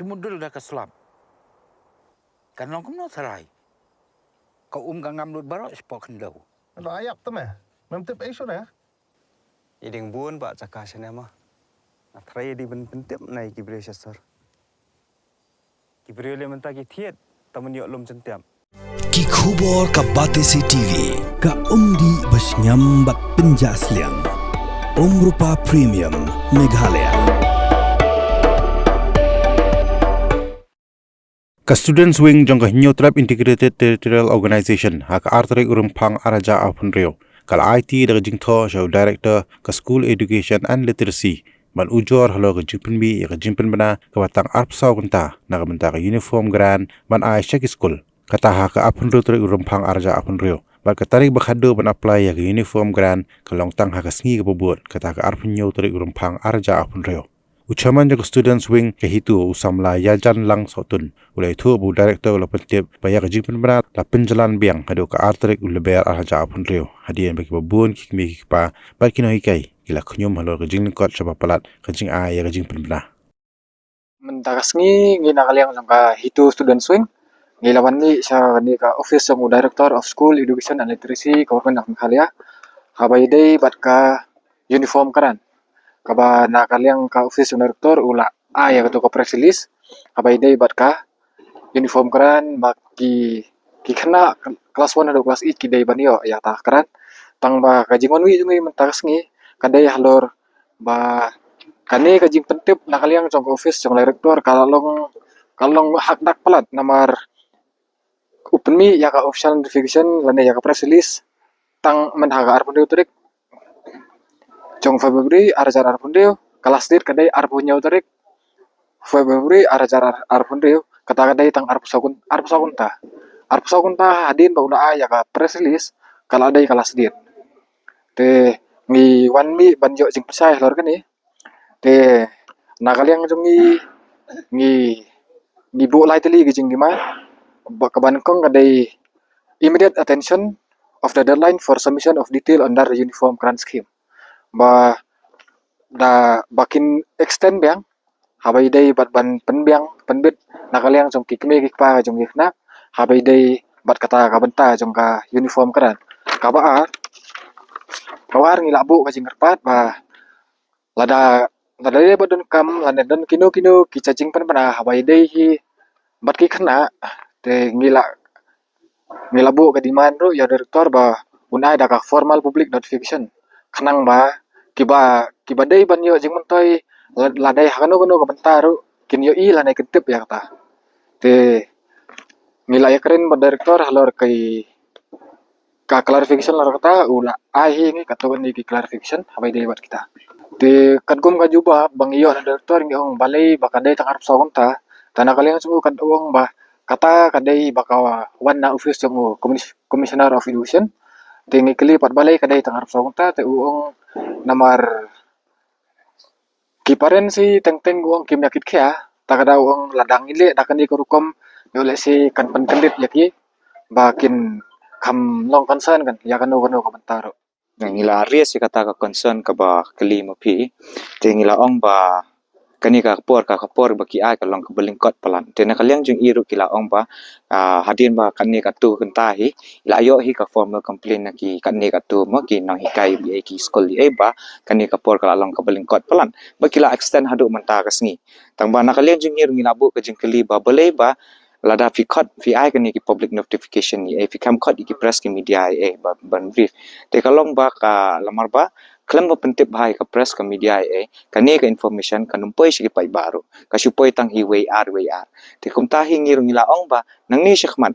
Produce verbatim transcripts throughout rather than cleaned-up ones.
Te mudul da ka slap. Kan long kumno tharai. Ka um ka ngam lut baroh shapoh khyndew. Lo ayap te me. Mem tip ei shuh ne. I ding bun ba jaka shane ma. Nga tharai i ding ban pyntip na i ki briew sha sor. Ki briew leh mynta ki thied, ta man ïoh lum jyntiap. Ki khubor ka Batesi T V, ka umdih ba shngiam bad pynjah sliang. Umrupa Premium, Meghalaya. Ka Students Wing jong ka Hynñiewtrep Integrated Territorial Organization ha ka ar tarik u Rymphang ar hajar arphew hynriew ka la aiti da ka jingthoh sha u Director ka School Education and Literacy ban ujor halor ka jingpynmih ïa ka jingpynbna kaba tang arphew saw kynta na ka bynta ka Uniform Grant ban ai sha ki skul. Kata ha ka arphew hynriew tarik u Rymphang ar hajar arphew hynriew bad ka tarik ba khatduh ban apply ïa ka Uniform Grant ka long tang ha ka sngi kaba bud, kata ha ka arphew hynñiew tarik u Rymphang ar hajar arphew hynriew. U Chairman jong ka Students Wing ka HITU, u samla Ïajan Lang Sohtun, u la ïathuh ba u Director u la pyntip ba ïa ka jingpynbna la pynjlan biang haduh ka ar tarik u Lber ar hajar arphew hynriew, hadien ba kiba bun ki kmie ki kpa bad ki nonghikai ki la khñium halor ka jinglyngkot shaba palat ka jingai ïa ka jingpynbna. Mynta ka sngi ngi na ka liang jong ka HITU Students Wing ngi la wan mih sha kane ka office jong u Director of School Education and Literacy, Government of Meghalaya, haba ïadei bad ka Uniform Grant, kaba na ka liang ka office jong u Director u la ai ïa kato ka press release haba ïadei bad ka Uniform Grant ba ki, ki khynnah class one haduh class eight ki dei ban ïoh ïa kata ka grant. Tang ba ka jingwan mih jong ngi mynta ka sngi ka dei halor ba kane ka jingpyntip na ka liang jong ka office jong u Director ka la long, ka la long ha ka dak palat namar u pynmih ïa ka official notification lane ïa ka press release tang mynta ha ka arphew hynriew tarik jong February ar hajar arphew hynriew, ka last date ka dei arphew hynñiew tarik February ar hajar arphew hynriew, kata ka dei tang arphew saw kyn-, arphew saw kynta. Arphew saw kynta hadien ba u la ai ïa ka press release ka la dei ka last date. Te ngi wan mih ban ïoh jingpynshai halor kane. Te na ka liang jong ngi, ngi, ngi buh lai tylli ki jingdemand, ba ka ba nyngkong ka dei immediate attention of the deadline for submission of detail under the Uniform Grant Scheme. Ba da ba kin extend biang haba ïadei bad ban pynbiang pynbit na ka liang jong ki kmie ki kpa jong ki khynnah haba ïadei bad kata ka bynta jong ka Uniform Grant. Kaba ar, kaba ar ngi la buh ka jingkyrpad ba lada, lada dei ba donkam lane don kino kino ki jingpynbna haba ïadei hi bad ki khynnah, te ngi la, ngi la buh ka demand ruh ïa u Director ba un ai da ka formal public notification khnang ba kiba, kiba dei ban ïoh jingmyntoi la, la dei ha kano kano ka bynta ruh kin ïohi lane kin tip ïa kata. Te ngi la ïakren bad u Director halor ka ka clarification la kata u la ai hi ngi kato kane ki clarification haba ïadei bad kita. Te katkum ka jubab ba ngi ïoh na u Director ngi ong balei ba ka dei tang arphew saw kynta, te na ka liang jong u ka ong ba kata ka dei ba ka wan na office jong u Commis-, Commissioner of Education. Te ngi kylli pat balei ka dei tang arphew saw kynta, te u ong namar ki parents hi teng teng u ong kim ïa kit khia, te ka da u ong lada ngi leh da kane ka rukom, ïoh lehse kan pynkyndit ïa ki ba kin kham long concern kan ïa kano kano ka bynta ruh. Ngi la raise ïa kata ka concern kaba kylli ma phi. Te ngi la ong ba kane ka por, ka, ka por ba ki ai ka long kaba lyngkot palat. Te na ka liang jong i ruh ki la ong ba, ah, hadien ba kane kato kynta hi la ïoh hi ka formal complaint na ki kane kato ma ki nonghikai B A ki skul A ba kane ka por ka la long kaba lyngkot palat. Ba ki la extend haduh mynta ka sngi. Tang ba na ka liang jong ngi ruh ngi la buh ka jingkylli ba balei ba lada phi khot phi ai kane ki public notification A, phi kham khot ïa ki press ki media A ba ban brief. Te ka long ba ka lamar ba khlem ba pyntip bha ïa ka press ka media A, kane ka information kan ym poi sha ki paidbah ruh. Ka shu poi tang hi wei ar wei ar. Te kumta hi ngi ruh ngi la ong ba nangne shakhmat,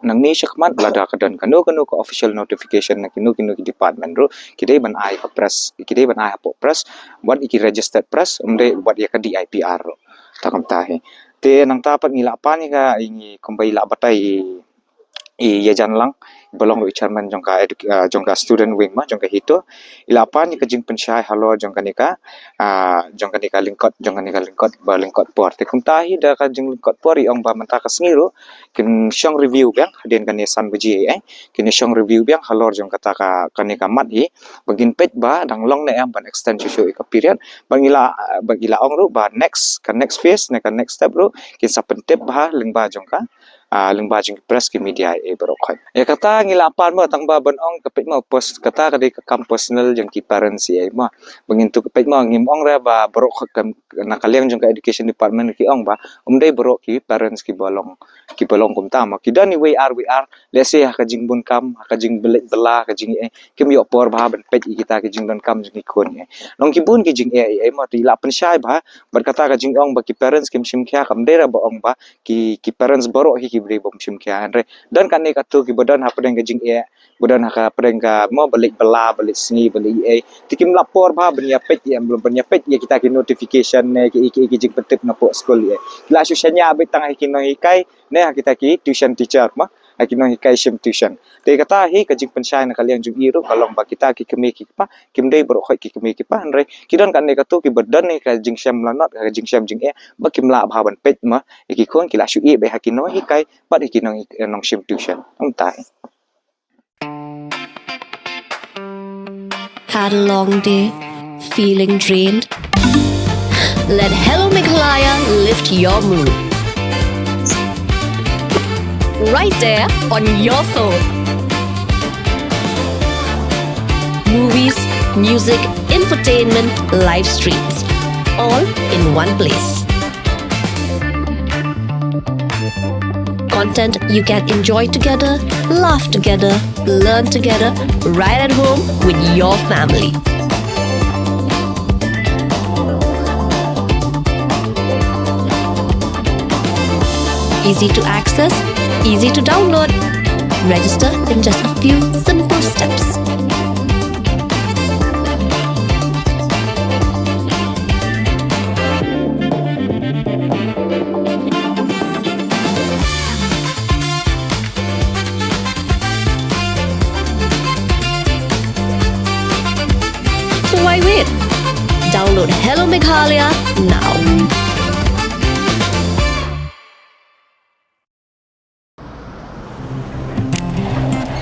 nangne shakhmat lada ka don kano kano ka official notification na kino kino ki department ruh ki dei ban ai ka press, ki dei ban ai hapoh press, wat ïa ki registered press, ym dei wat ïa ka D I P R ruh. Ta kumta hi. Te nangta pat ngi la pan ïa ka, ngi kumba i la batai i i Yajan Lang, ba long ruh i chairman jong ka edu-, ah, jong ka student wing mo, jong ka HITO. I la pan ïa ka jingpynshai halor jong kane ka, ah, jong kane ka lyngkot, jong kane ka lyngkot ba lyngkot por. Te kumta hi da ka jinglyngkot por i ong ba mynta ka sngi ruh kin shong review biang, hadien kane san baje, eh. Kin shong review biang halor jong kata ka, kane ka mat hi. Ba ngin peit ba dang long ne em ban extend shuh shuh ïa ka period. Ba ngi la, ba ngi la ong ruh ba next, ka next phase ne ka next step ruh kin sa pyntip bha lyngba jong ka, ah, lyngba jong ki press ki media ei baroh khoit. Ïa kata ngi la pan mo tang ba ban ong ka peit mo pos-, kata ka dei ka kam personal jong ki parents ei mo. Ba ngin tu ka peit mo ngim ong re ba baroh khoit kam na ka liang jong ka education department ki ong ba um dei baroh ki parents ki ba long, ki ba long kumta mo. Ki don iwei ar wei ar, let's say ha ka jingbun kam, ha ka jingbelej bela, ha ka jing ei, kim ïoh por bha ban peit ïa kita ki jingdonkam jong ki khun ei. Long ki bun ki jing ei ei mo te i la pynshai bha, bad kata ka jingong ba ki parents kim shim khia kam dei re ba ong ba ki, ki parents baroh hi ki dei bym shim khia, hynrei don kane kato ki ba don hapdeng ka jing ei, ba don ha ka pdeng ka mo ba leit bela, ba leit sngi, ba leit ei. Te kim lap por bha ban ïa peit ïa, ban ïa peit ïa kita ki notification ne ki, ki, ki jingpyntip na poh skul ei. Ki la shu shaniah beit tang ha ki nonghikai ne ha kita ki tuition teacher mo, ha ki nonghikai shim tuition. Te kata hi ka jingpynshai na ka liang jong i ruh ka long ba kita ki kmie ki kpa kim dei baroh khoit ki kmie ki kpa, hynrei ki don kane kato ki ba don ne ka jingshem lanot, ka jingshem jing ei ba kim lah bha ban peit mo ïa ki khun, ki la shu ïeh beit ha ki nonghikai bad ha ki nong, nongshim tuition. Kumta. Had a long day? Feeling drained? Let Hello Meghalaya lift your mood. Right there on your phone. Movies, music, infotainment, live streams, all in one place. Content you can enjoy together, laugh together, learn together, right at home with your family. Easy to access, easy to download. Register in just a few simple steps. So why wait? Download Hello Meghalaya now.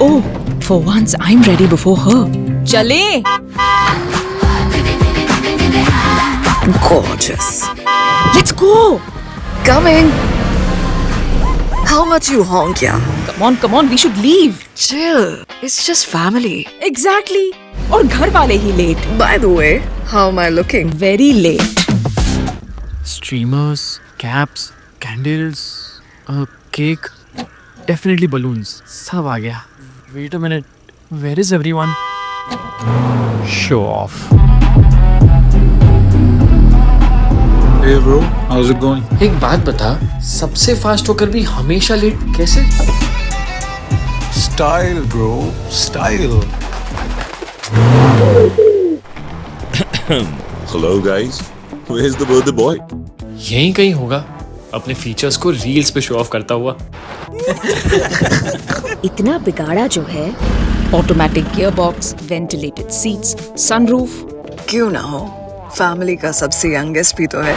Oh, for once I'm ready before her. चलें? Gorgeous. Let's go. Coming. How much you honk, yeah? Come on, come on, we should leave. Chill. It's just family. Exactly. और घर वाले ही late. By the way, how am I looking? Very late. Streamers, caps, candles, a cake, definitely balloons. सब आ गया. Wait a minute. Where is everyone? Show off. Hey bro, how's it going? एक बात बता, सबसे फास्ट होकर भी हमेशा लेट कैसे? Style, bro, style. Hello guys, where's the birthday boy? यहीं कहीं होगा, अपने फीचर्स को रील्स पे शो ऑफ करता हुआ. इतना बिगाड़ा जो है. Automatic gearbox, ventilated seats, sunroof. क्यों ना हो, फैमिली का सबसे यंगेस्ट भी तो है.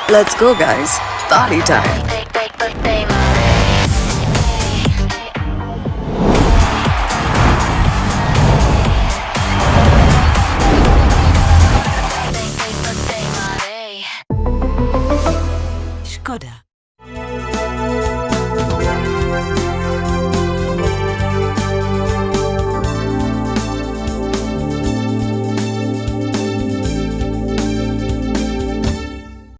Let's go guys, party time. Skoda.